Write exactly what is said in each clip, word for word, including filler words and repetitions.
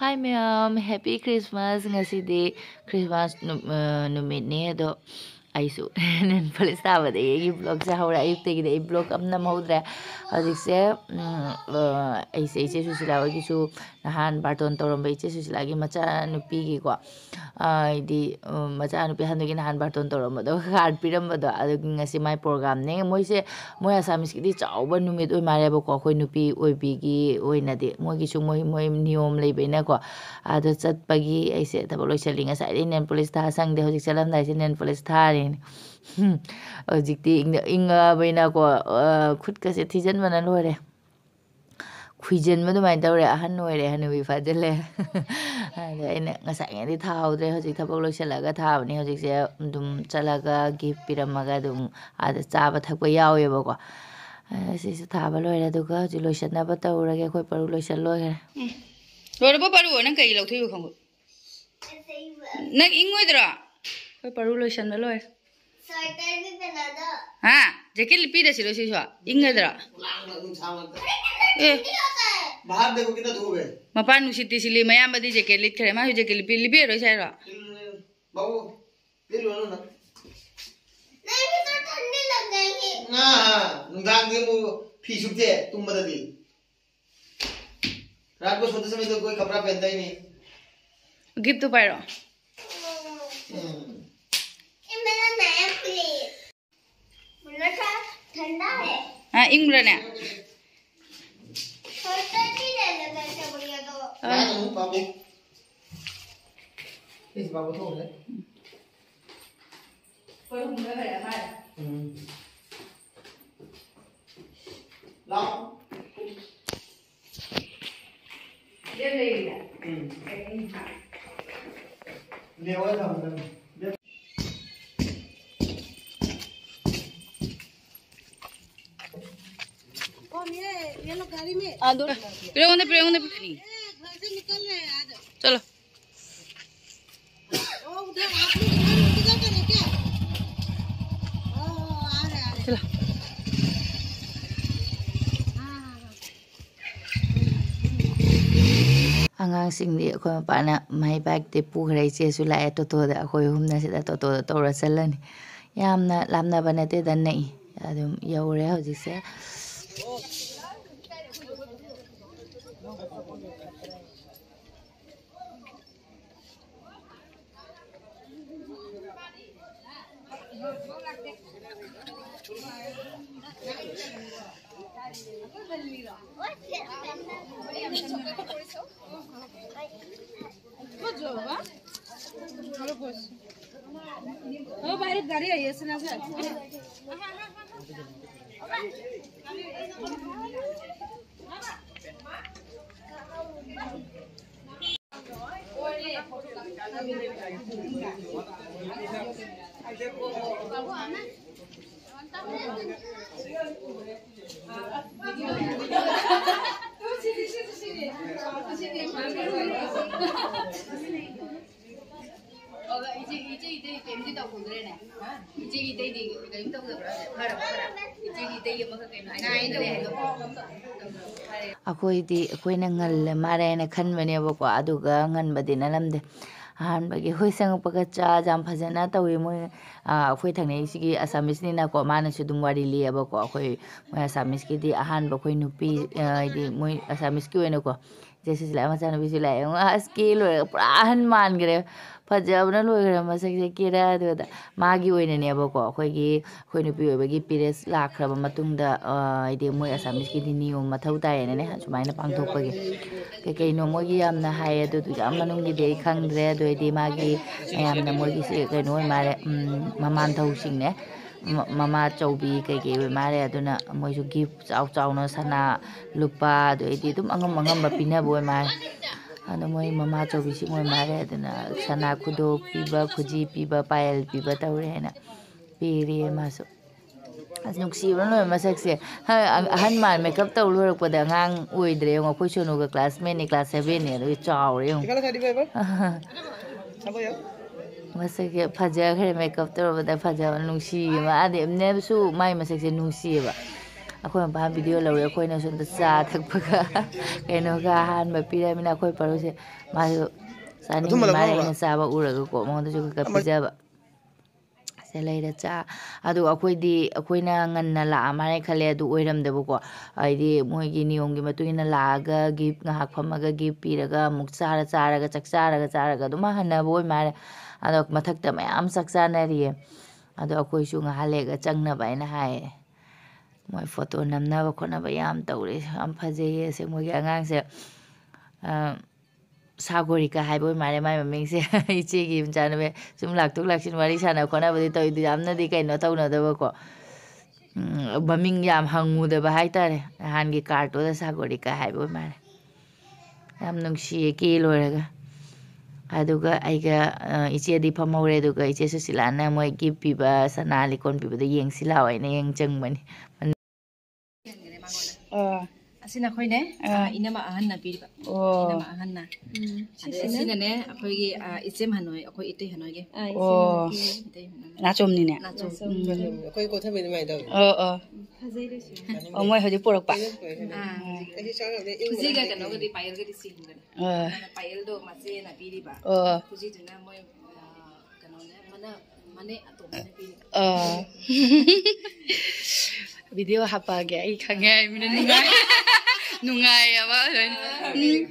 Hi ꯃꯌꯥꯝ, Happy Christmas꯫ ꯉꯁꯤꯗꯤ Christmas ꯅꯨ-, ꯑ, ꯅꯨꯃꯤꯠꯅꯦ, ꯑꯗꯣ ꯑꯩꯁꯨ nail polish ꯊꯥꯕꯗꯒꯤ ꯑꯩꯒꯤ vlogꯁꯦ ꯍꯧꯔꯦ꯫ ꯑꯌꯨꯛꯇꯒꯤꯗꯤ ꯑꯩ vlog ꯑꯃ ꯅꯝꯍꯧꯗ꯭ꯔꯦ꯫ ꯍꯧꯖꯤꯛꯁꯦ, ꯎꯝ, ꯑ, ꯑꯩꯁꯦ ꯏꯆꯦ ꯁꯨꯁꯤꯂꯥ ꯍꯣꯏꯒꯤꯁꯨ ꯅꯍꯥꯟ ꯕꯥꯔꯇꯣꯟ ꯇꯧꯔꯝꯕ ꯏꯆꯦ ꯁꯨꯁꯤꯂꯥꯒꯤ ꯃꯆꯥꯅꯨꯄꯤꯒꯤꯀꯣ, ꯑ, ꯍꯥꯏꯗꯤ, ꯎꯝ, ꯃꯆꯥꯅꯨꯄꯤ ꯑꯍꯟꯗꯨꯒꯤ ꯅꯍꯥꯟ ꯕꯥꯔꯇꯣꯟ ꯇꯧꯔꯝꯕꯗꯣ, card ꯄꯤꯔꯝꯕꯗꯣ, ꯑꯗꯨꯒꯤ ꯉꯁꯤ ꯃꯥꯏ programꯅꯦ꯫ ꯃꯣꯏꯁꯦ, ꯃꯣꯏ Assamese ꯀꯤꯗꯤ ꯆꯥꯎꯕ ꯅꯨꯃꯤꯠ ꯑꯣꯏ ꯃꯥꯜꯂꯦꯕꯀꯣ, ꯑꯩꯈꯣꯏ ꯅꯨꯄꯤ ꯑꯣꯏꯕꯤꯒꯤ ꯑꯣꯏꯅꯗꯤ꯫ ꯃꯣꯏꯒꯤꯁꯨ ꯃꯣꯏ, ꯃꯣꯏ ꯅꯤꯌꯣꯝ ꯂꯩꯕꯅꯤꯅꯀꯣ꯫ ꯑꯗꯣ ꯆꯠꯄꯒꯤ ꯑꯩꯁꯦ ꯊꯕꯛ ꯂꯣꯏꯁꯜꯂꯤ꯫ ꯉꯁꯥꯏꯗꯩ nail polish ꯊꯥ ꯁꯪꯗꯦ, ꯍꯧꯖꯤꯛ ꯆꯠꯂꯝꯗꯥꯏꯁꯦ nail polish ꯊꯥꯔꯤꯅꯤ꯫ ꯍꯧꯖꯤꯛꯇꯤ ꯏꯪ-, ꯏꯪꯉꯕꯅꯤꯅꯀꯣ, ꯑ, ꯈꯨꯠꯀꯁꯦ ꯊꯤꯖꯤꯟꯕꯅ ꯂꯣꯏꯔꯦ꯫ ꯈꯨꯏꯖꯤꯟꯕ ꯑꯗꯨꯃꯥꯏꯅ ꯇꯧꯔꯦ, ꯑꯍꯟ ꯑꯣꯏꯔꯦ, ꯍꯅꯨꯕꯤ ꯐꯥꯖꯤꯜꯂꯦ꯫ ꯑꯗ ꯑꯩꯅ ꯉꯁꯥꯏꯉꯩꯗꯤ ꯊꯥꯍꯧꯗ꯭ꯔꯦ, ꯍꯧꯖꯤꯛ ꯊꯕꯛ ꯂꯣꯏꯁꯤꯜꯂꯒ ꯊꯥꯕꯅꯦ꯫ ꯍꯧꯖꯤꯛꯁꯦ ꯑꯗꯨꯝ ꯆꯠꯂꯒ gift ꯄꯤꯔꯝꯃꯒ ꯑꯗꯨꯝ ꯑꯥꯗ ꯆꯥꯕ ꯊꯛꯄ ꯌꯥꯎꯋꯦꯕꯀꯣ꯫ ꯑꯗ ꯁꯤꯁꯨ ꯊꯥꯕ ꯂꯣꯏꯔꯦ, ꯑꯗꯨꯒ ꯍꯧꯖꯤꯛ ꯂꯣꯏꯁꯤꯟꯅꯕ ꯇꯧꯔꯒꯦ꯫ ꯑꯩꯈꯣꯏ ꯄꯔꯨ ꯂꯣꯏꯁꯤꯜ ꯂꯣꯏꯈ꯭ꯔꯦ꯫ ꯎꯝ꯫ ꯂꯣꯏꯔꯕꯣ ꯄꯔꯨ? ꯅꯪ ꯀꯩꯒꯤ ꯂꯧꯊꯣꯛꯏꯕ ꯈꯣꯡꯎꯞ? ꯅꯪ ꯏꯪꯉꯣꯏꯗ꯭ꯔꯣ? ꯑꯩꯈꯣꯏ ꯄꯔꯨ ꯂꯣꯏꯁꯟꯕ ꯂꯣꯏꯔꯦ꯫ ꯍꯥ? Jacket ꯂꯤꯠꯄꯤꯔꯁꯤꯔꯣ ꯁꯤꯁꯨ? ꯏꯪꯒꯗ꯭ꯔꯣ? ꯑꯦ꯫ ꯃꯄꯥꯟ ꯅꯨꯡꯁꯤꯠꯇꯤ ꯁꯤꯠꯂꯤ, ꯃꯌꯥꯝꯕꯗꯤ jacket ꯂꯤꯠꯈ꯭ꯔꯦ꯫ ꯃꯥꯁꯨ jacket ꯂꯤꯠꯄꯤ-, ꯂꯤꯠꯄꯤꯔꯔꯣꯏꯁꯦ ꯍꯥꯏꯔꯣ? ꯅꯨꯡꯗꯥꯡꯗꯤ ꯑꯃꯨꯛ ꯐꯤ ꯁꯨꯞꯇꯦ, ꯇꯨꯝꯕꯗꯗꯤ꯫ रात को सोते समय तो कोई कपड़ा पहनता ही नहीं। Gift ꯇꯨ ꯄꯥꯏꯔꯣ꯫ हम्म। ये मेरा नया प्लेट। मतलब ठंडा है। हाँ, ꯏꯪꯕ꯭ꯔꯅꯦ? स्वेटर भी ले ले वैसे बढ़िया तो। हाँ। बाबू। इस बाबू को ले। ꯎꯝ꯫ ꯂꯥꯎ꯫ ꯎꯝ꯫ ꯂꯦꯋꯥꯏ ꯊꯝꯃꯨ ꯅꯪ꯫ कौन ये? ये लोग गाड़ी में? हाँ, दो। पिरंगों ने, पिरंगों ने, पिरंगों ने। ए, घर से निकल रहे हैं आज। चलो। ओ, उधर आप लोग उधर इंतजार कर रहे क्या? ओ, ओ, आ रहे, आ रहे। चलो। हाँ, हाँ, हाँ। ꯑꯉꯥꯡꯁꯤꯡꯗꯤ ꯑꯩꯈꯣꯏ ꯃꯄꯥꯅ ꯃꯥꯏ ꯕꯥꯏꯛꯇꯤ ꯄꯨꯈ꯭ꯔꯦ, ꯏꯆꯦꯁꯨ ꯂꯥꯛꯑꯦ ꯇꯣꯇꯣꯗ, ꯑꯩꯈꯣꯏ ꯑꯍꯨꯝꯅ ꯁꯤꯗ ꯇꯣꯇꯣꯗ ꯇꯧꯔ ꯆꯠꯂꯅꯤ꯫ ꯌꯥꯝꯅ ꯂꯥꯞꯅꯕ ꯅꯠꯇꯦꯗ, ꯅꯛꯏ꯫ ꯑꯗꯨꯝ ꯌꯧꯔꯦ ꯍꯧꯖꯤꯛꯁꯦ꯫ ꯏꯆꯦ, ꯏꯆꯦ ꯏꯇꯩ ꯀꯩꯝꯇ ꯇꯧꯗ꯭ꯔꯦꯅꯦ? ꯏꯆꯦ ꯏꯇꯩꯗꯤ ꯀꯩꯝ ꯇꯧꯗꯕ꯭ꯔꯥ? ꯐꯔꯕ, ꯐꯔꯕ? ꯏꯆꯦ ꯏꯇꯩ ꯑꯃꯈꯛ ꯀꯩꯅꯣ ꯍꯥꯏꯅ ꯂꯩ ꯍꯥꯏꯗꯣ? ꯑꯩꯈꯣꯏꯗꯤ, ꯑꯩꯈꯣꯏꯅ ꯉꯜꯂꯦ ꯃꯥꯜꯂꯦ ꯍꯥꯏꯅ ꯈꯟꯕꯅꯦꯕꯀꯣ, ꯑꯗꯨꯒ ꯉꯟꯕꯗꯤ ꯅꯠꯂꯝꯗꯦ꯫ ꯑꯍꯥꯟꯕꯒꯤ ꯑꯩꯈꯣꯏ ꯆꯪꯉꯛꯄꯒ ꯆꯥ ꯌꯥꯝ ꯐꯖꯅ ꯇꯧꯋꯤ ꯃꯣꯏ꯫ ꯑꯩꯈꯣꯏ ꯊꯪꯅꯩꯁꯤꯒꯤ ꯑꯁꯥꯃꯤꯁꯅꯤꯅꯀꯣ, ꯃꯥꯅꯁꯨ ꯑꯗꯨꯝ ꯋꯥꯔꯤ ꯂꯤꯌꯦꯕꯀꯣ꯫ ꯑꯩꯈꯣꯏ ꯃꯣꯏ ꯑꯁꯥꯃꯤꯁꯀꯤꯗꯤ ꯑꯍꯥꯟꯕ ꯑꯩꯈꯣꯏ ꯅꯨꯄꯤ, ꯍꯥꯏꯗꯤ ꯃꯣꯏ ꯑꯁꯥꯃꯤꯁꯀꯤ ꯑꯣꯏꯅꯀꯣ, ꯏꯆꯦ ꯁꯨꯁꯤꯂꯥ ꯃꯆꯥꯅꯨꯄꯤꯁꯨ ꯂꯥꯛꯑꯦ꯫ ꯌꯦꯡꯉꯣ, ꯑꯁ, ꯀꯦ ꯂꯣꯏꯔꯒ ꯄꯨꯔꯥ ꯑꯍꯟ ꯃꯥꯟꯈ꯭ꯔꯦ꯫ ꯐꯖꯕꯅ ꯂꯣꯏꯈ꯭ꯔꯦ ꯃꯁꯛꯁꯦ, ꯀꯦꯔꯦ ꯑꯗꯨꯗ꯫ ꯃꯥꯒꯤ ꯑꯣꯏꯅꯅꯦꯕꯀꯣ, ꯑꯩꯈꯣꯏꯒꯤ, ꯑꯩꯈꯣꯏ ꯅꯨꯄꯤ ꯑꯣꯏꯕꯒꯤ ꯄꯤꯔꯤꯌꯗꯁ ꯂꯥꯛꯈ꯭ꯔꯕ ꯃꯇꯨꯡꯗ, ꯑ, ꯍꯥꯏꯗꯤ ꯃꯣꯏ ꯑꯁꯥꯃꯤꯁꯀꯤꯗꯤ ꯅꯤꯌꯣꯝ ꯃꯊꯧ ꯇꯥꯏꯌꯦꯅꯅꯦ, ꯁꯨꯃꯥꯏꯅ ꯄꯥꯡꯊꯣꯛꯄꯒꯤ꯫ ꯀꯩ ꯀꯩꯅꯣ ꯃꯣꯏꯒꯤ ꯌꯥꯝꯅ ꯍꯥꯏꯌꯦ, ꯑꯗꯨꯗꯨ ꯌꯥꯝ ꯃꯅꯨꯡꯒꯤꯗꯤ ꯑꯩ ꯈꯪꯗ꯭ꯔꯦ꯫ ꯑꯗꯨ ꯑꯣꯏꯗꯤ ꯃꯥꯒꯤ ꯃꯌꯥꯝꯅ ꯃꯣꯏꯒꯤꯁꯦ ꯀꯩꯅꯣ ꯑꯣꯏ ꯃꯥꯜꯂꯦ, ꯎꯝ, ꯃꯃꯥꯟꯊꯧꯁꯤꯡꯅꯦ꯫ ꯃ-, ꯃꯃꯥ ꯆꯧꯕꯤ ꯀꯩꯀꯩ ꯑꯣꯏ ꯃꯥꯜꯂꯦ꯫ ꯑꯗꯨꯅ ꯃꯣꯏꯁꯨ ꯒꯤꯐ ꯆꯥꯎ ꯆꯥꯎꯅ ꯁꯅꯥ, ꯂꯨꯄꯥ, ꯑꯗꯨ ꯑꯣꯏꯗꯤ ꯑꯗꯨꯝ ꯑꯉꯝ ꯑꯉꯝꯕ ꯄꯤꯅꯕ ꯑꯣꯏ ꯃꯥꯜꯂꯦ꯫ ꯑꯗꯣ ꯃꯣꯏ ꯃꯃꯥ ꯆꯧꯕꯤꯁꯤꯡ ꯑꯣꯏ ꯃꯥꯜꯂꯦ꯫ ꯑꯗꯨꯅ ꯁꯅꯥ ꯈꯨꯗꯣꯞ ꯄꯤꯕ, ꯈꯨꯖꯤ ꯄꯤꯕ, ꯄꯥꯌꯦꯜ ꯄꯤꯕ ꯇꯧꯔꯦꯅ ꯄꯤꯔꯤꯌꯦ ꯃꯥꯁꯨ꯫ ꯑꯁ, ꯅꯨꯡꯁꯤꯕꯅ ꯂꯣꯏꯔꯦ ꯃꯁꯛꯁꯦ꯫ ꯍ-, ꯑꯍꯟ ꯃꯥꯟ ꯃꯦꯀꯞ ꯇꯧ ꯂꯣꯏꯔꯛꯄꯗ ꯑꯉꯥꯡ ꯑꯣꯏꯗ꯭ꯔꯦ ꯌꯦꯡꯉꯣ꯫ ꯑꯩꯈꯣꯏ ꯁꯣꯅꯨꯒ ꯀ꯭ꯂꯥꯁ ꯃꯦꯠꯅꯤ, ꯀ꯭ꯂꯥꯁ ꯁꯚꯦꯟꯅꯤ, ꯑꯗꯨꯒꯤ ꯆꯥꯎꯔꯦ ꯌꯦꯡꯉꯣ꯫ ꯃꯁꯛꯁꯦ ꯐꯖꯈ꯭ꯔꯦ, ꯃꯦꯀꯞ ꯇꯧꯔꯨꯕꯗ ꯐꯖꯕ, ꯅꯨꯡꯁꯤꯌꯦ꯫ ꯃꯥꯗꯤ ꯅꯦꯕꯁꯨ ꯃꯥꯏ ꯃꯁꯛꯁꯦ ꯅꯨꯡꯁꯤꯌꯦꯕ꯫ ꯑꯩꯈꯣꯏ ꯃꯄꯥ ꯚꯤꯗꯤꯑꯣ ꯂꯧꯋꯦ, ꯑꯩꯈꯣꯏꯅ ꯁꯣꯝꯗ ꯆꯥ ꯊꯛꯄꯒ ꯀꯩꯅꯣꯒ ꯑꯍꯥꯟꯕ ꯄꯤꯔꯃꯤꯅ ꯑꯩꯈꯣꯏ ꯄꯥꯔꯨꯁꯦ ꯃꯥꯁꯨ ꯆꯥꯅꯤꯡꯕ, ꯃꯥꯅ ꯑꯩꯅ ꯆꯥꯕ ꯎꯔꯒꯀꯣ ꯃꯉꯣꯟꯗꯁꯨ ꯈꯔ ꯈꯔ ꯄꯤꯖꯕ꯫ ꯁꯦ ꯂꯩꯔꯦ ꯆꯥ꯫ ꯑꯗꯨꯒ ꯑꯩꯈꯣꯏꯗꯤ, ꯑꯩꯈꯣꯏꯅ ꯉꯟꯅ ꯂꯥꯛꯑ ꯃꯥꯜꯂꯦ ꯈꯜꯂꯦ, ꯑꯗꯨ ꯑꯣꯏꯔꯝꯗꯕꯀꯣ꯫ ꯍꯥꯏꯗꯤ ꯃꯣꯏꯒꯤ ꯅꯤꯌꯣꯝꯒꯤ ꯃꯇꯨꯡ ꯏꯟꯅ ꯂꯥꯛꯑꯒ ꯒꯤꯐ ꯉꯥꯏꯍꯥꯛ ꯐꯝꯃꯒ ꯒꯤꯐ ꯄꯤꯔꯒ ꯑꯃꯨꯛ ꯆꯥꯔ ꯆꯥꯔꯒ ꯆꯥꯛ ꯆꯥꯔꯒ ꯆꯥꯔꯒ ꯑꯗꯨꯝ ꯍꯟꯅꯕ ꯑꯣꯏ ꯃꯥꯜꯂꯦ꯫ ꯑꯗꯣ ꯃꯊꯛꯇ ꯃꯌꯥꯝ ꯆꯥꯛ ꯆꯥꯅꯔꯤꯌꯦ꯫ ꯑꯗꯣ ꯑꯩꯈꯣꯏꯁꯨ ꯉꯥꯏꯍꯥꯛ ꯂꯩꯔꯒ ꯆꯪꯅꯕ ꯍꯥꯏꯅ ꯍꯥꯏꯌꯦ꯫ ꯃꯣꯏ ꯐꯣꯇꯣ ꯅꯝꯅꯕ ꯈꯣꯠꯅꯕ ꯌꯥꯝ ꯇꯧꯔꯦ꯫ ꯌꯥꯝ ꯐꯖꯩꯌꯦ ꯑꯁꯦꯡꯕꯒꯤ ꯑꯉꯥꯡꯁꯦ꯫ ꯑ, ꯁꯥꯒꯣꯔꯤꯀꯥ ꯍꯥꯏꯕ ꯑꯣꯏ ꯃꯥꯜꯂꯦ ꯃꯥꯏ ꯃꯃꯤꯡꯁꯦ꯫ ꯏꯆꯦꯒꯤ ꯃꯆꯥꯅꯨꯄꯤ ꯁꯨꯝ ꯂꯥꯛꯊꯣꯛ ꯂꯥꯛꯁꯤꯟ ꯋꯥꯔꯤ ꯁꯥꯟꯅ ꯈꯣꯠꯅꯕꯗꯤ ꯇꯧꯏꯗꯨ ꯌꯥꯝꯅꯗꯤ ꯀꯩꯅꯣ ꯇꯧꯅꯗꯕꯀꯣ꯫ ꯎꯝ, ꯃꯃꯤꯡ ꯌꯥꯝ ꯍꯪꯉꯨꯗꯕ ꯍꯥꯏꯇꯥꯔꯦ꯫ ꯅꯍꯥꯟꯒꯤ ꯀꯥꯔꯠꯇꯨꯗ ꯁꯥꯒꯣꯔꯤꯀꯥ ꯍꯥꯏꯕ ꯑꯣꯏ ꯃꯥꯜꯂꯦ꯫ ꯌꯥꯝ ꯅꯨꯡꯁꯤꯌꯦ ꯀꯦ ꯂꯣꯏꯔꯒ꯫ ꯑꯗꯨꯒ ꯑꯩꯒ, ꯑ, ꯏꯆꯦꯗꯤ ꯐꯝꯍꯧꯔꯦ꯫ ꯑꯗꯨꯒ ꯏꯆꯦ ꯁꯨꯁꯤꯂꯥꯅ ꯃꯣꯏ ꯒꯤꯐ ꯄꯤꯕ, ꯁꯅꯥ ꯂꯤꯛꯀꯣꯟ ꯄꯤꯕꯗꯣ ꯌꯦꯡꯁꯤ ꯂꯥꯛꯑꯣ ꯍꯥꯏꯅ ꯌꯦꯡ ꯆꯪꯕꯅꯤ꯫ ꯑꯥ꯫ ꯑꯁꯤꯅ ꯑꯩꯈꯣꯏꯅꯦ, ꯑꯥ꯫ ꯑꯥ, ꯏꯅꯝꯃ ꯑꯍꯟꯅ ꯄꯤꯔꯤꯕ꯫ ꯑꯣ꯫ ꯏꯅꯝꯃ ꯑꯍꯟꯅ꯫ ꯎꯝ, ꯑꯗꯩ ꯁꯤꯁꯤꯅ? ꯑꯁꯤꯅꯅꯦ, ꯑꯩꯈꯣꯏꯒꯤ, ꯑꯥ, ꯏꯆꯦꯝ ꯍꯅꯣꯏ, ꯑꯩꯈꯣꯏ ꯏꯇꯩ ꯍꯅꯣꯏꯒꯤ꯫ ꯑꯥ, ꯏꯆꯦꯝ ꯑꯣ꯫ ꯍꯅꯣꯏꯒꯤ꯫ ꯏꯇꯩ ꯍꯅꯣꯏ꯫ ꯅꯥꯆꯣꯝꯅꯤꯅꯦ꯫ ꯅꯥꯆꯣꯝ꯫ ꯅꯥꯆꯣꯝ꯫ ꯎꯝ꯫ ꯑꯩꯈꯣꯏ ꯀꯣꯊꯕꯤ ꯑꯗꯨꯃꯥꯏꯅ ꯇꯧꯋꯤ꯫ ꯑꯣ, ꯑꯣ꯫ ꯐꯖꯩ, ꯀꯩꯁꯨ꯫ ꯑꯣ, ꯃꯣꯏ ꯍꯧꯖꯤꯛ ꯄꯨꯔꯛꯄ꯫ ꯑꯥ, ꯎꯝ꯫ ꯍꯧꯖꯤꯛ꯫ ꯀꯩꯁꯨ ꯆꯥꯔꯝꯅꯤ꯫ ꯏꯪꯕꯅ ꯈꯨꯖꯤꯒ ꯀꯩꯅꯣꯒꯗꯤ ꯄꯥꯌꯦꯜꯒꯗꯤ ꯁꯤꯍꯟꯕꯅꯦ꯫ ꯑꯥ꯫ ꯑꯗꯨꯅ ꯄꯥꯌꯦꯜꯗꯣ ꯃꯆꯦꯅ ꯄꯤꯔꯤꯕ꯫ ꯑꯣ꯫ ꯈꯨꯖꯤꯗꯨꯅ ꯃꯣꯏ, ꯑꯥ, ꯀꯩꯅꯣꯅꯦ, ꯃꯅꯦ ꯑꯇꯣꯝꯕꯅ ꯄꯤꯔꯤꯕ꯫ ꯑꯥ꯫ ꯚꯤꯗꯤꯑꯣ ꯍꯥꯞꯄꯛꯑꯒꯦ, ꯑꯩ ꯈꯪꯉꯦ ꯍꯥꯏꯕꯅꯤꯅ ꯅꯨꯡꯉꯥꯏ-, ꯅꯨꯡꯉꯥꯏꯌꯦꯕ꯫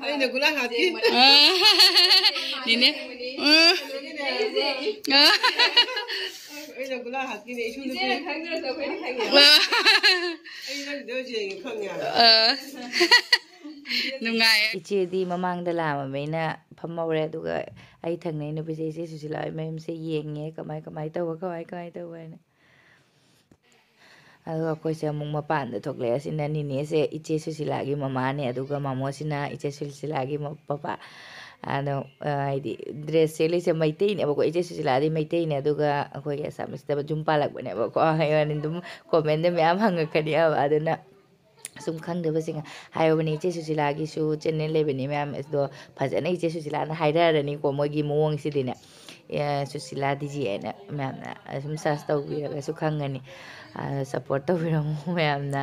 ꯑꯩꯅ ꯒꯨꯂꯥ ꯍꯥꯞꯀꯦ꯫ ꯑꯥ꯫ ꯅꯤꯅꯦ꯫ ꯑꯥ꯫ ꯑꯥ꯫ ꯑꯩꯅ ꯒꯨꯂꯥ ꯍꯥꯞꯀꯦꯅꯦ, ꯏꯁꯨ ꯅꯨꯄꯤ꯫ ꯏꯆꯦꯅ ꯈꯪꯗ꯭ꯔꯁꯨ ꯑꯩꯈꯣꯏꯅ ꯈꯪꯉꯦ꯫ ꯑꯥ꯫ ꯑꯩ ꯅꯪꯒꯤꯗꯣ ꯌꯦꯡꯉꯦ ꯈꯪꯉꯦ ꯍꯥꯏꯕ꯫ ꯑꯥ꯫ ꯅꯨꯡꯉꯥꯏꯌꯦ꯫ ꯏꯆꯦꯗꯤ ꯃꯃꯥꯡꯗ ꯂꯥꯛꯑꯝꯃꯕꯅꯤꯅ ꯐꯝꯍꯧꯔꯦ, ꯑꯗꯨꯒ ꯑꯩ ꯊꯪꯅꯩ ꯅꯨꯄꯤꯁꯦ ꯏꯆꯦ ꯁꯨꯁꯤꯂꯥ ꯍꯣꯏ ꯃꯌꯨꯝꯁꯦ ꯌꯦꯡꯉꯦ, ꯀꯃꯥꯏ, ꯀꯃꯥꯏ ꯇꯧꯕ, ꯀꯃꯥꯏ, ꯀꯃꯥꯏ ꯇꯧꯕ ꯍꯥꯏꯅ꯫ ꯑꯗꯨꯒ ꯑꯩꯈꯣꯏꯁꯦ ꯑꯃꯨꯛ ꯃꯄꯥꯟꯗ ꯊꯣꯛꯂꯛꯑꯦ꯫ ꯑꯁꯤꯅ ꯅꯤꯅꯦꯁꯦ ꯏꯆꯦ ꯁꯨꯁꯤꯂꯥꯒꯤ ꯃꯃꯥꯅꯦ, ꯑꯗꯨꯒ ꯃꯥꯃꯣꯁꯤꯅ ꯏꯆꯦ ꯁꯨꯁꯤꯂꯥꯒꯤ ꯃ-, ꯄꯄꯥ꯫ ꯑꯗꯣ, ꯑ, ꯍꯥꯏꯗꯤ ꯗ꯭ꯔꯦꯁ ꯁꯦꯠꯂꯤꯁꯦ ꯃꯩꯇꯩꯅꯦꯕꯀꯣ, ꯏꯆꯦ ꯁꯨꯁꯤꯂꯥꯗꯤ ꯃꯩꯇꯩꯅꯦ, ꯑꯗꯨꯒ ꯑꯩꯈꯣꯏꯒꯤ ꯑꯁꯥꯃꯤꯁꯇ ꯌꯨꯝ ꯄꯥꯜꯂꯛꯄꯅꯦꯕꯀꯣ꯫ ꯑꯩꯉꯣꯟꯗ ꯑꯗꯨꯝ ꯀꯣꯃꯦꯟꯗ ꯃꯌꯥꯝ ꯍꯪꯉꯛꯀꯅꯤ ꯍꯥꯏꯕ, ꯑꯗꯨꯅ ꯁꯨꯝ ꯈꯪꯗꯕꯁꯤꯡ ꯍꯥꯏꯍꯧꯕꯅꯤ꯫ ꯏꯆꯦ ꯁꯨꯁꯤꯂꯥꯒꯤꯁꯨ ꯆꯦꯅꯦꯜ ꯂꯩꯕꯅꯤ ꯃꯌꯥꯝ, ꯑꯗꯣ ꯐꯖꯅ ꯏꯆꯦ ꯁꯨꯁꯤꯂꯥꯅ ꯍꯥꯏꯔꯛꯑꯔꯅꯤꯀꯣ ꯃꯣꯏꯒꯤ ꯃꯑꯣꯡꯁꯤꯗꯤꯅꯦ꯫ ꯑꯦ, ꯁꯨꯁꯤꯂꯥ ꯗꯤꯖꯤ ꯍꯥꯏꯅ ꯃꯌꯥꯝꯅ ꯑꯗꯨꯝ ꯁꯔꯁ ꯇꯧꯕꯤꯔꯒꯁꯨ ꯈꯪꯒꯅꯤ꯫ ꯑꯗꯣ ꯁꯞꯄꯣꯔꯠ ꯇꯧꯕꯤꯔꯝꯃꯨ ꯃꯌꯥꯝꯅ꯫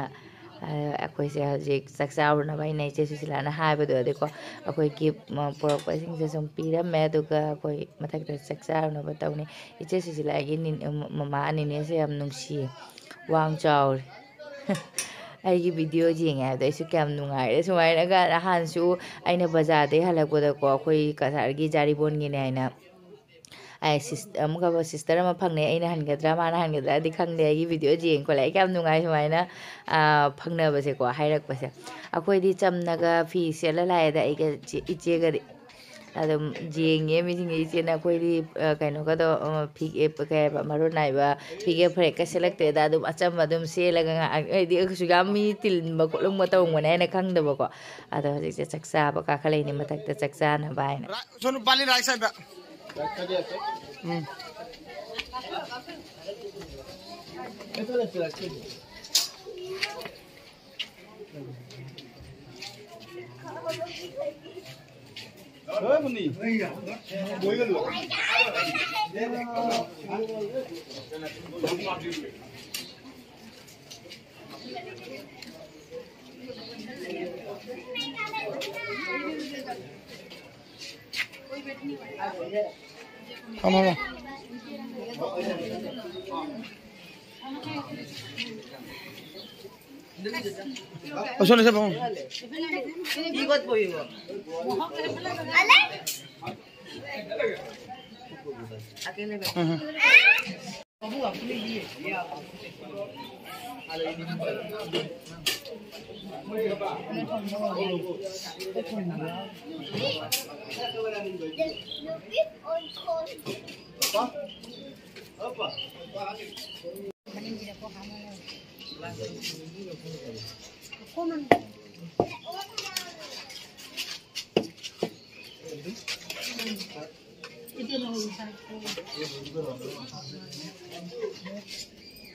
ꯑꯗꯣ ꯑꯩꯈꯣꯏꯁꯦ ꯍꯧꯖꯤꯛ ꯆꯥꯛ ꯆꯥꯔꯨꯅꯕ ꯑꯩꯅ ꯏꯆꯦ ꯁꯨꯁꯤꯂꯥꯅ ꯍꯥꯏꯕꯗꯣ ꯑꯗꯨꯀꯣ ꯑꯩꯈꯣꯏ ꯒꯤꯐ ꯄꯨꯔꯛꯄꯁꯤꯡꯁꯦ ꯁꯨꯝ ꯄꯤꯔꯝꯃꯦ꯫ ꯑꯗꯨꯒ ꯑꯩꯈꯣꯏ ꯃꯊꯛꯇ ꯆꯥꯛ ꯆꯥꯔꯨꯅꯕ ꯇꯧꯅꯤ꯫ ꯏꯆꯦ ꯁꯨꯁꯤꯂꯥꯒꯤ ꯅꯤꯟ-, ꯃꯃꯥ ꯅꯤꯅꯦꯁꯦ ꯌꯥꯝ ꯅꯨꯡꯁꯤꯌꯦ, ꯋꯥꯡ ꯆꯥꯎꯔꯦ꯫ ꯑꯩꯒꯤ ꯚꯤꯗꯤꯑꯣ ꯌꯦꯡꯉꯦ ꯍꯥꯏꯕꯗꯣ ꯑꯩꯁꯨ ꯀꯌꯥꯝ ꯅꯨꯡꯉꯥꯏꯔꯦ꯫ ꯁꯨꯃꯥꯏꯅꯒ ꯅꯍꯥꯟꯁꯨ ꯑꯩꯅ ꯕꯖꯥꯔꯗꯩ ꯍꯜꯂꯛꯄꯗꯀꯣ ꯑꯩꯈꯣꯏ ꯀꯁꯥꯔꯒꯤ ꯖꯥꯔꯤꯕꯣꯟꯒꯤꯅꯦ ꯍꯥꯏꯅ ꯑꯩ ꯁꯤꯁ-, ꯑꯃꯨꯛꯀ ꯁꯤꯁꯇꯔ ꯑꯃ ꯐꯪꯅꯩ꯫ ꯑꯩꯅ ꯍꯟꯒꯗ꯭ꯔꯥ ꯃꯥꯅ ꯍꯟꯒꯗ꯭ꯔꯥꯗꯤ ꯈꯪꯗꯦ꯫ ꯑꯩꯒꯤ ꯚꯤꯗꯤꯑꯣ ꯌꯦꯡꯉꯦ ꯈꯣꯠꯂꯦ꯫ ꯑꯩ ꯀꯌꯥꯝ ꯅꯨꯡꯉꯥꯏ ꯁꯨꯃꯥꯏꯅ, ꯑꯥ, ꯐꯪꯅꯕꯁꯦꯀꯣ, ꯍꯥꯏꯔꯛꯄꯁꯦ꯫ ꯑꯩꯈꯣꯏꯗꯤ ꯆꯝꯅꯒ ꯐꯤ ꯁꯦꯠꯂ ꯂꯥꯛꯑꯦꯗ ꯑꯩꯒ ꯏꯆꯦ-, ꯏꯆꯦꯒꯗꯤ꯫ ꯑꯗꯨꯝ ꯌꯦꯡꯉꯦ ꯃꯤꯁꯤꯡꯁꯦ꯫ ꯏꯆꯦꯅ ꯑꯩꯈꯣꯏꯗꯤ, ꯑ, ꯀꯩꯅꯣꯒꯗꯣ, ꯑ, ꯐꯤꯒꯦ, ꯀꯩ ꯍꯥꯏꯕ, ꯃꯔꯣꯟ ꯅꯥꯏꯕ ꯐꯤꯒꯦ ꯐꯔꯦꯛꯀ ꯁꯦꯠꯂꯛꯇꯦꯗ꯫ ꯑꯗꯨꯝ ꯑꯆꯝꯕ ꯑꯗꯨꯝ ꯁꯦꯠꯂꯒ ꯉꯥꯏꯍꯥꯛ, ꯍꯥꯏꯗꯤ ꯑꯁꯨꯛ ꯌꯥꯝ ꯃꯤ ꯇꯤꯟꯕ ꯈꯣꯠꯂꯝꯕ ꯇꯧꯔꯝꯒꯅꯤ ꯍꯥꯏꯅ ꯈꯪꯗꯕꯀꯣ꯫ ꯑꯗꯣ ꯍꯧꯖꯤꯛꯁꯦ ꯆꯥꯛ ꯆꯥꯕ ꯀꯥꯈꯠꯂꯛꯏꯅꯦ ꯃꯊꯛꯇ ꯆꯥꯛ ꯆꯥꯅꯕ ꯍꯥꯏꯅ꯫ ꯁꯣꯝ ꯄꯥꯂꯤ ꯔꯥꯏꯠ ꯁꯥꯏꯗ꯫ ꯎꯝ꯫ ꯐꯝꯃꯣ꯫ ꯑꯁꯣꯝꯗ ꯆꯠꯄ ꯐꯝꯃꯣ꯫ ꯎꯝ, ꯎꯝ꯫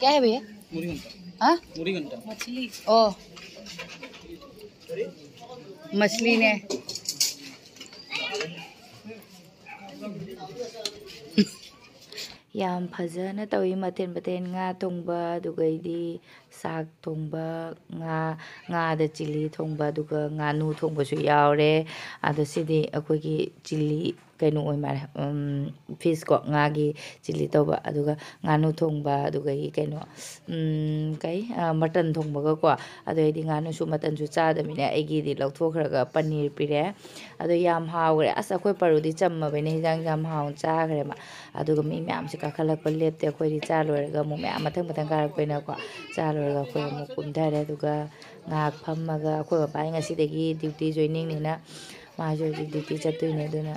क्या है भैया? मुड़ी घंटा। हाँ? मुड़ी घंटा। ओ, मछली ने। ꯌꯥꯝ ꯐꯖꯅ ꯇꯧꯏ, ꯃꯊꯦꯜ ꯃꯊꯦꯜ, ꯉꯥ ꯊꯣꯡꯕ, ꯑꯗꯨꯒꯩꯗꯤ ꯆꯥꯛ ꯊꯣꯡꯕ, ꯉꯥ, ꯉꯥꯗ ꯆꯤꯂꯤ ꯊꯣꯡꯕ, ꯑꯗꯨꯒ ꯉꯥꯅꯨ ꯊꯣꯡꯕꯁꯨ ꯌꯥꯎꯔꯦ꯫ ꯑꯗꯣ ꯁꯤꯗꯤ ꯑꯩꯈꯣꯏꯒꯤ ꯆꯤꯂꯤ ꯀꯩꯅꯣ ꯑꯣꯏ ꯃꯥꯜꯂꯦ, ꯎꯝ, ꯐꯤꯁ ꯀꯣ, ꯉꯥꯒꯤ ꯆꯤꯂꯤ ꯇꯧꯕ, ꯑꯗꯨꯒ ꯉꯥꯅꯨ ꯊꯣꯡꯕ, ꯑꯗꯨꯒꯒꯤ ꯀꯩꯅꯣ, ꯎꯝ, ꯀꯩ, ꯑ, ꯃꯇꯟ ꯊꯣꯡꯕꯒꯀꯣ꯫ ꯑꯗꯨ ꯑꯩꯗꯤ ꯉꯥꯅꯨꯁꯨ ꯃꯇꯟꯁꯨ ꯆꯥꯗꯕꯅꯤꯅ ꯑꯩꯒꯤꯗꯤ ꯂꯧꯊꯣꯛꯈ꯭ꯔꯒ ꯄꯅꯤꯔ ꯄꯤꯔꯦ꯫ ꯑꯗꯣ ꯌꯥꯝ ꯍꯥꯎꯈ꯭ꯔꯦ꯫ ꯑꯁ, ꯑꯩꯈꯣꯏ ꯄꯥꯔꯨꯗꯤ ꯆꯝꯃꯕꯅꯤꯅ ꯍꯤꯟꯖꯥꯡꯁꯦ ꯌꯥꯝ ꯍꯥꯎꯅ ꯆꯥꯈ꯭ꯔꯦ ꯃꯥ꯫ ꯑꯗꯨꯒ ꯃꯤ ꯃꯌꯥꯝꯁꯦ ꯀꯥꯈꯠꯂꯛꯄ ꯂꯦꯞꯇꯦ꯫ ꯑꯩꯈꯣꯏꯗꯤ ꯆꯥ ꯂꯣꯏꯔꯒ ꯑꯃꯨꯛ ꯃꯌꯥꯝ ꯃꯊꯪ ꯃꯊꯪ ꯀꯥꯔꯛꯄꯅꯤꯅꯀꯣ, ꯆꯥ ꯂꯣꯏꯔꯒ ꯑꯩꯈꯣꯏ ꯑꯃꯨꯛ ꯀꯨꯝꯊꯔꯦ꯫ ꯑꯗꯨꯒ ꯉꯥꯏꯍꯥꯛ ꯐꯝꯃꯒ, ꯑꯩꯈꯣꯏ ꯕꯕꯥꯒꯤ ꯉꯁꯤꯗꯒꯤ duty joiningꯅꯤꯅ ꯃꯥꯁꯨ ꯍꯧꯖꯤꯛ duty ꯆꯠꯇꯣꯏꯅꯦ꯫ ꯑꯗꯨꯅ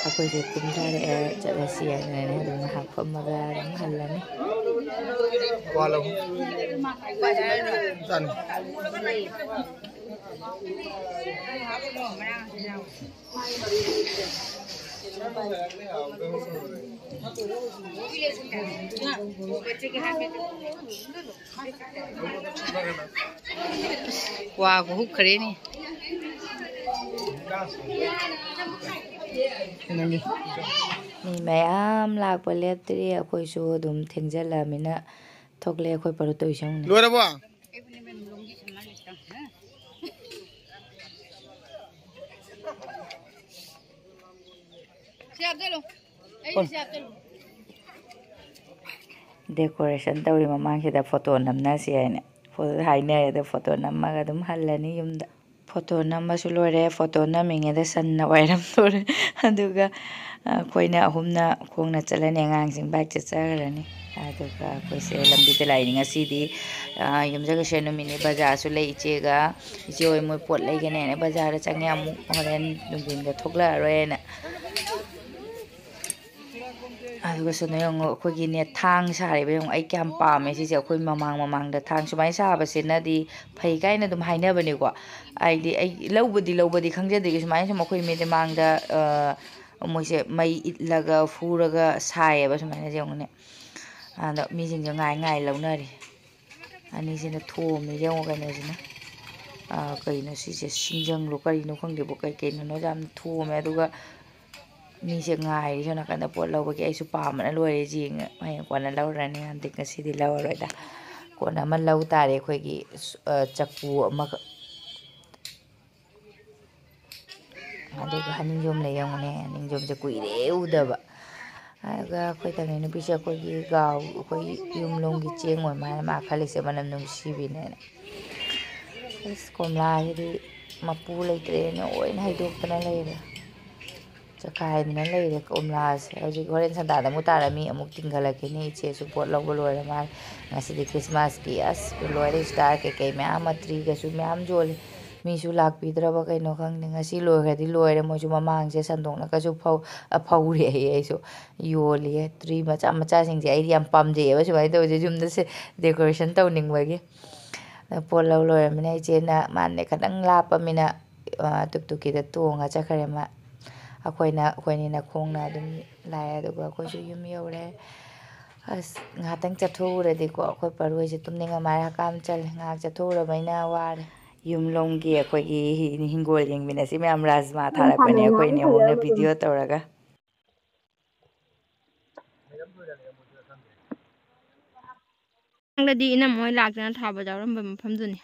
ꯑꯩꯈꯣꯏꯁꯦ ꯀꯨꯝꯊꯔꯛꯑꯦ, ꯆꯠꯂꯁꯤ ꯍꯥꯏꯗꯅꯅꯦ꯫ ꯑꯗꯨꯝ ꯉꯥꯏꯍꯥꯛ ꯐꯝꯃꯒ ꯑꯗꯨꯝ ꯍꯜꯂꯅꯤ꯫ ꯋꯥꯒ ꯍꯨꯛꯈ꯭ꯔꯦꯅꯦ꯫ ꯃꯤ ꯃꯌꯥꯝ ꯂꯥꯛꯄ ꯂꯦꯞꯇ꯭ꯔꯤ꯫ ꯑꯩꯈꯣꯏꯁꯨ ꯑꯗꯨꯝ ꯊꯦꯡꯖꯤꯜꯂꯛꯑꯃꯤꯅ ꯊꯣꯛꯂꯛꯑꯦ꯫ ꯑꯩꯈꯣꯏ ꯄꯥꯔꯨ ꯇꯧꯔꯤꯁꯦ ꯌꯦꯡꯉꯨꯅꯦ꯫ ꯂꯣꯏꯔꯕꯣ? Decoration ꯇꯧꯔꯤ ꯃꯃꯥꯡꯁꯤꯗ photo ꯅꯝꯅꯁꯤ ꯍꯥꯏꯅ꯫ Photo ꯍꯥꯏꯅꯔꯦ, ꯑꯗꯣ photo ꯅꯝꯃꯒ ꯑꯗꯨꯝ ꯍꯜꯂꯅꯤ ꯌꯨꯝꯗ꯫ Photo ꯅꯝꯕꯁꯨ ꯂꯣꯏꯔꯦ꯫ Photo ꯅꯝꯃꯤꯉꯩꯗ ꯁꯟꯅ ꯋꯥꯏꯔꯝ ꯇꯧꯔꯦ꯫ ꯑꯗꯨꯒ ꯑꯩꯈꯣꯏꯅ ꯑꯍꯨꯝꯅ ꯈꯣꯡꯅ ꯆꯠꯂꯅꯤ, ꯑꯉꯥꯡꯁꯤꯡ bike ꯆꯠꯆꯈ꯭ꯔꯅꯤ꯫ ꯑꯗꯨꯒ ꯑꯩꯈꯣꯏꯁꯦ ꯂꯝꯕꯤꯗ ꯂꯥꯛꯏꯅꯤ ꯉꯁꯤꯗꯤ꯫ ꯑ, ꯌꯨꯝꯖꯀꯩꯁ ꯅꯨꯃꯤꯠꯅꯤ, ꯕꯖꯥꯔꯁꯨ ꯂꯩ꯫ ꯏꯆꯦꯒ, ꯏꯆꯦ ꯍꯣꯏ ꯃꯣꯏ ꯄꯣꯠ ꯂꯩꯒꯅꯦꯅ ꯕꯖꯥꯔꯗ ꯆꯪꯉꯦ꯫ ꯑꯃꯨꯛ ꯍꯣꯔꯦꯟ ꯅꯨꯡꯊꯤꯟꯗ ꯊꯣꯛꯂꯛꯑꯔꯣꯏꯅ꯫ ꯑꯗꯨꯒ ꯁꯤꯗ ꯌꯦꯡꯉꯣ, ꯑꯩꯈꯣꯏꯒꯤꯅꯦ, ꯊꯥꯡ ꯁꯥꯔꯤꯕ ꯌꯦꯡꯉꯣ꯫ ꯑꯩ ꯀꯌꯥꯝ ꯄꯥꯝꯃꯦ ꯁꯤꯁꯦ꯫ ꯑꯩꯈꯣꯏ ꯃꯃꯥꯡ ꯃꯃꯥꯡꯗ ꯊꯥꯡ ꯁꯨꯃꯥꯏꯅ ꯁꯥꯕꯁꯤꯅꯗꯤ ꯐꯩ ꯀꯥꯏꯅ ꯑꯗꯨꯝ ꯍꯥꯏꯅꯕꯅꯦꯀꯣ꯫ ꯍꯥꯏꯗꯤ ꯑꯩ ꯂꯧꯕꯗꯤ, ꯂꯧꯕꯗꯤ ꯈꯪꯖꯗꯦ꯫ ꯁꯨꯃꯥꯏꯅ ꯁꯨꯝ ꯑꯩꯈꯣꯏ ꯃꯤꯠ ꯃꯥꯡꯗ, ꯑ, ꯃꯣꯏꯁꯦ ꯃꯩ ꯏꯠꯂꯒ ꯐꯨꯔꯒ ꯁꯥꯏꯌꯦꯕ꯫ ꯁꯨꯃꯥꯏꯅ ꯌꯦꯡꯉꯨꯅꯦ꯫ ꯑꯗꯣ ꯃꯤꯁꯤꯡꯁꯦ ꯉꯥꯏ ꯉꯥꯏ ꯂꯧꯅꯔꯤ꯫ ꯑꯅꯤꯁꯤꯅ ꯊꯣꯝꯃꯤ ꯌꯦꯡꯉꯣ꯫ ꯀꯩꯅꯣꯁꯤꯅ, ꯑ, ꯀꯩꯅꯣ ꯁꯤꯁꯦ, ꯁꯤꯡꯖꯪꯂꯣ ꯀꯔꯤꯅꯣ ꯈꯪꯗꯦꯕꯣ, ꯀꯩ ꯀꯩꯅꯣꯅꯣ ꯌꯥꯝ ꯊꯣꯝꯃꯦ꯫ ꯑꯗꯨꯒ ꯃꯤꯁꯦ ꯉꯥꯏꯔꯤ ꯁꯣꯝ ꯅꯥꯀꯟꯗ ꯄꯣꯠ ꯂꯧꯕꯒꯤ꯫ ꯑꯩꯁꯨ ꯄꯥꯝꯕꯅ ꯂꯣꯏꯔꯦ꯫ ꯌꯦꯡꯉ ꯍꯌꯦꯡ ꯀꯣꯟꯅ ꯂꯧꯔꯅꯤ꯫ ꯍꯟꯗꯛ ꯉꯁꯤꯗꯤ ꯂꯧꯔꯔꯣꯏꯗ꯫ ꯀꯣꯟꯅ ꯑꯃ ꯂꯧ ꯇꯥꯔꯦ꯫ ꯑꯩꯈꯣꯏꯒꯤ, ꯑ, ꯆꯐꯨ ꯑꯃꯒ꯫ ꯑꯗꯨꯒ ꯍꯅꯤꯡꯖꯣꯝ ꯂꯩ ꯌꯦꯡꯉꯨꯅꯦ꯫ ꯍꯅꯤꯡꯖꯣꯝꯁꯦ ꯀꯨꯏꯔꯦ ꯎꯗꯕ꯫ ꯑꯗꯨꯒ ꯑꯩꯈꯣꯏ ꯇꯥꯃꯣ ꯅꯨꯄꯤꯁꯦ ꯑꯩꯈꯣꯏꯒꯤ ꯒꯥꯎ-, ꯑꯩꯈꯣꯏ ꯌꯨꯝꯂꯣꯝꯒꯤ ꯆꯦꯡ ꯑꯣꯏ ꯃꯥꯜꯂꯦ ꯃꯥ ꯈꯜꯂꯤꯁꯦ, ꯃꯅꯝ ꯅꯨꯡꯁꯤꯕꯤꯅꯦꯅ꯫ ꯑꯁ, ꯀꯣꯝꯂꯥꯁꯤꯗꯤ ꯃꯄꯨ ꯂꯩꯇ꯭ꯔꯦꯅ ꯂꯣꯏꯅ ꯍꯩꯗꯣꯛꯇꯅ ꯂꯩꯔꯦ꯫ ꯆꯈꯥꯏꯗꯅ ꯂꯩꯔꯦ ꯀꯣꯝꯂꯥꯁꯦ꯫ ꯍꯧꯖꯤꯛ ꯍꯣꯔꯦꯟ ꯁꯟꯗꯥꯗ ꯑꯃꯨꯛ ꯇꯥꯔꯝꯃꯤ, ꯑꯃꯨꯛ ꯇꯤꯡꯈꯠꯂꯛꯈꯤꯅꯤ꯫ ꯏꯆꯦꯁꯨ ꯄꯣꯠ ꯂꯧꯕ ꯂꯣꯏꯔ ꯃꯥꯜꯂꯦ꯫ ꯉꯁꯤꯗꯤ ꯈ꯭ꯔꯤꯁꯃꯥꯁꯀꯤ ꯑꯁ ꯂꯣꯏꯔꯦ, ꯁ꯭ꯇꯥꯔ ꯀꯩꯀꯩ ꯃꯌꯥꯝ ꯑꯃ, ꯇ꯭ꯔꯤꯒꯁꯨ ꯃꯌꯥꯝ ꯌꯣꯜꯂꯦ꯫ ꯃꯤꯁꯨ ꯂꯥꯛꯄꯤꯗ꯭ꯔꯕ ꯀꯩꯅꯣ ꯈꯪꯗꯦ꯫ ꯉꯁꯤ ꯂꯣꯏꯈ꯭ꯔꯗꯤ ꯂꯣꯏꯔꯦ꯫ ꯃꯣꯏꯁꯨ ꯃꯃꯥꯡꯁꯦ ꯁꯟꯗꯣꯛꯅꯒꯁꯨ ꯐꯧ-, ꯑ, ꯐꯧꯔꯦ ꯑꯩꯁꯨ ꯌꯣꯜꯂꯤꯌꯦ꯫ ꯇ꯭ꯔꯤ ꯃꯆꯥ ꯃꯆꯥꯁꯤꯡꯁꯦ ꯑꯩꯗꯤ ꯌꯥꯝ ꯄꯥꯝꯖꯩꯌꯦꯕ ꯁꯨꯃꯥꯏꯅ ꯇꯧꯕꯁꯦ, ꯌꯨꯝꯗ ꯁꯦ decoration ꯇꯧꯅꯤꯡꯕꯒꯤ꯫ ꯑꯗ ꯄꯣꯠ ꯂꯧ ꯂꯣꯏꯔꯃꯤꯅ ꯏꯆꯦꯅ, ꯃꯥꯅꯦ ꯈꯤꯇꯪ ꯂꯥꯞꯄꯃꯤꯅ, ꯑ, ꯇꯨꯛꯇꯨꯛꯀꯤꯗ ꯇꯣꯡꯉ ꯆꯠꯈ꯭ꯔꯦ ꯃꯥ꯫ ꯑꯩꯈꯣꯏꯅ, ꯑꯩꯈꯣꯏꯅꯤꯅ ꯈꯣꯡꯅ ꯑꯗꯨꯝ ꯂꯥꯛꯑꯦ꯫ ꯑꯗꯨꯒ ꯑꯩꯈꯣꯏꯁꯨ ꯌꯨꯝ ꯌꯧꯔꯦ꯫ ꯑꯁ, ꯉꯥꯏꯍꯥꯛꯇꯪ ꯆꯠꯊꯣꯛꯎꯔꯗꯤꯀꯣ, ꯑꯩꯈꯣꯏ ꯄꯔꯣꯏꯁꯦ ꯇꯨꯝꯅꯤꯡꯉ ꯃꯥꯜꯂꯦ, ꯍꯀꯥꯝ ꯆꯜꯂꯦ꯫ ꯉꯥꯏꯍꯥꯛ ꯆꯠꯊꯣꯛꯎꯔꯕꯅꯤꯅ ꯋꯥꯔꯦ꯫ ꯌꯨꯝꯂꯣꯝꯒꯤ ꯑꯩꯈꯣꯏꯒꯤ ꯍꯤ-, ꯍꯤꯡꯒꯣꯜ ꯌꯦꯡꯃꯤꯟꯅꯁꯤ ꯃꯌꯥꯝ꯫ ꯔꯥꯖꯃꯥ ꯊꯥꯔꯛꯄꯅꯦ ꯑꯩꯈꯣꯏ ꯏꯅꯦ ꯑꯃꯨꯛꯅ video ꯇꯧꯔꯒ꯫ ꯃꯃꯥꯡꯗꯗꯤ ꯏꯅꯝꯃ ꯍꯣꯏ ꯂꯥꯛꯇꯅ ꯊꯥꯕ ꯌꯥꯎꯔꯝꯕ ꯃꯐꯝꯗꯨꯅꯤ꯫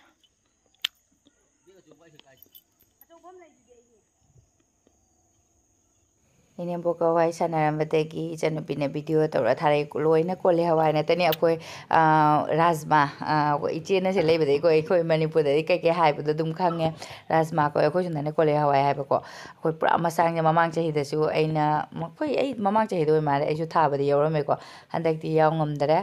ꯏꯅꯦꯝꯕꯣꯛꯀ ꯋꯥꯔꯤ ꯁꯥꯟꯅꯔꯝꯕꯗꯒꯤ ꯏꯆꯟꯅꯨꯄꯤꯅ video ꯇꯧꯔ ꯊꯥꯔꯛꯏ꯫ ꯂꯣꯏꯅ ꯀꯣꯂꯤ ꯍꯋꯥꯏ ꯅꯠꯇꯅꯤ꯫ ꯑꯩꯈꯣꯏ, ꯑ, ꯔꯥꯖꯃꯥ, ꯑ, ꯏꯆꯦꯅꯁꯦ ꯂꯩꯕꯗꯒꯤꯀꯣ, ꯑꯩꯈꯣꯏ ꯃꯅꯤꯄꯨꯔꯗꯗꯤ ꯀꯩꯀꯩ ꯍꯥꯏꯕꯗꯣ ꯑꯗꯨꯝ ꯈꯪꯉꯦ꯫ ꯔꯥꯖꯃꯥ ꯀꯧꯋꯦ, ꯑꯩꯈꯣꯏ ꯁꯣꯝꯗꯅ ꯀꯣꯂꯤ ꯍꯋꯥꯏ ꯍꯥꯏꯕꯀꯣ꯫ ꯑꯩꯈꯣꯏ ꯄꯨꯔꯥ ꯃꯁꯥꯡꯁꯦ ꯃꯃꯥꯡ ꯆꯍꯤꯗꯁꯨ ꯑꯩꯅ, ꯃꯈꯣꯏ, ꯑꯩ ꯃꯃꯥꯡ ꯆꯍꯤꯗ ꯑꯣꯏ ꯃꯥꯜꯂꯦ, ꯑꯩꯁꯨ ꯊꯥꯕꯗꯤ ꯌꯥꯎꯔꯝꯃꯦꯀꯣ꯫ ꯍꯟꯗꯛꯇꯤ ꯌꯥꯎ ꯉꯝꯗꯔꯦ꯫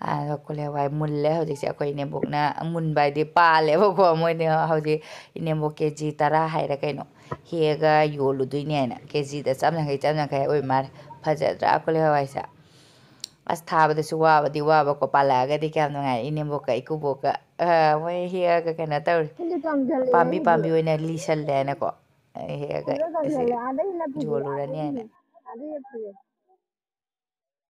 ꯑꯗꯣ ꯀꯣꯂꯤ ꯍꯋꯥꯏ ꯃꯨꯜꯂꯦ ꯍꯧꯖꯤꯛꯁꯦ꯫ ꯑꯩꯈꯣꯏ ꯏꯅꯦꯝꯕꯣꯛꯅ, ꯃꯨꯟꯕ ꯍꯥꯏꯗꯤ ꯄꯥꯜꯂꯦꯕꯀꯣ꯫ ꯃꯣꯏꯅ ꯍꯧꯖꯤꯛ ꯏꯅꯦꯝꯕꯣꯛ KG ꯇꯔꯥ ꯍꯥꯏꯔ ꯀꯩꯅꯣ ꯍꯦꯛꯑꯒ ꯌꯣꯜꯂꯨꯗꯣꯏꯅꯦ ꯍꯥꯏꯅ꯫ KGꯗ ꯆꯥꯝ ꯌꯥꯡꯈꯩ, ꯆꯥꯝ ꯌꯥꯡꯈꯩ ꯑꯣꯏ ꯃꯥꯜꯂꯦ꯫ ꯐꯖꯗ꯭ꯔꯥ ꯀꯣꯂꯤ ꯍꯋꯥꯏꯁꯦ? ꯑꯁ, ꯊꯥꯕꯗꯁꯨ ꯋꯥꯕꯗꯤ ꯋꯥꯕꯀꯣ, ꯄꯥꯜꯂꯛꯑꯒꯗꯤ ꯀꯌꯥꯝ ꯅꯨꯡꯉꯥꯏ꯫ ꯏꯅꯦꯝꯕꯣꯛꯀ ꯏꯀꯨꯕꯣꯛꯀ, ꯑ, ꯃꯣꯏ ꯍꯦꯛꯑꯒ ꯀꯩꯅꯣ ꯇꯧꯔꯤ꯫ ꯄꯥꯝꯕꯤ ꯄꯥꯝꯕꯤ ꯑꯣꯏꯅ ꯂꯤꯁꯜꯂꯦ ꯍꯥꯏꯅꯀꯣ꯫ ꯍꯦꯛꯑꯒ ꯑꯁꯤ ꯌꯣꯜꯂꯨꯔꯅꯤ ꯍꯥꯏꯅ꯫